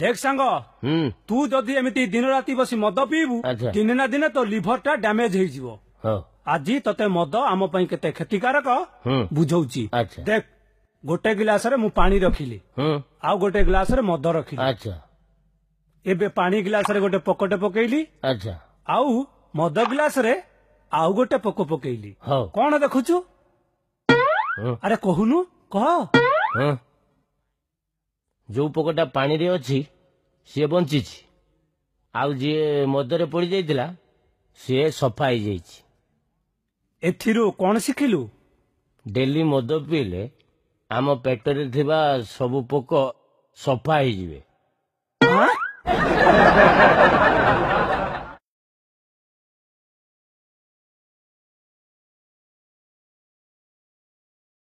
ଦେଖ ସାଙ୍ଗ, ତୁ ଯଦି ଏମିତି ଦିନ ରାତି ବସି ମଦ ପିଇବୁ, ଦିନେ ନା ଦିନେ ତୋ ଲିଭର ଟା ଡ୍ୟାମେଜ ହେଇଯିବ। ଆଜି ତତେ ମଦ ଆମ ପାଇଁ କେତେ କ୍ଷତିକାରକ ବୁଝଉଛି। ଦେଖ, ଗୋଟେ ଗିଲାସରେ ମୁଁ ପାଣି ରଖିଲି ଆଉ ଗୋଟେ ଗ୍ଲାସରେ ମଦ ରଖିଲି। ଏବେ ପାଣି ଗିଲାସରେ ଗୋଟେ ପୋକଟେ ପକେଇଲି ଆଉ ମଦ ଗିଲାସରେ ଆଉ ଗୋଟେ ପୋକ ପକେଇଲି। କଣ ଦେଖୁଛୁ? ଆରେ କହୁନୁ, କହ। ଯୋଉ ପୋକଟା ପାଣିରେ ଅଛି ସିଏ ବଞ୍ଚିଛି, ଆଉ ଯିଏ ମଦରେ ପଡି ଯାଇଥିଲା ସିଏ ସଫା ହେଇଯାଇଛି। ଏଥିରୁ କଣ ଶିଖିଲୁ? ଡେଲି ମଦ ପିଇଲେ ଆମ ପେଟରେ ଥିବା ସବୁ ପୋକ ସଫା ହେଇଯିବେ।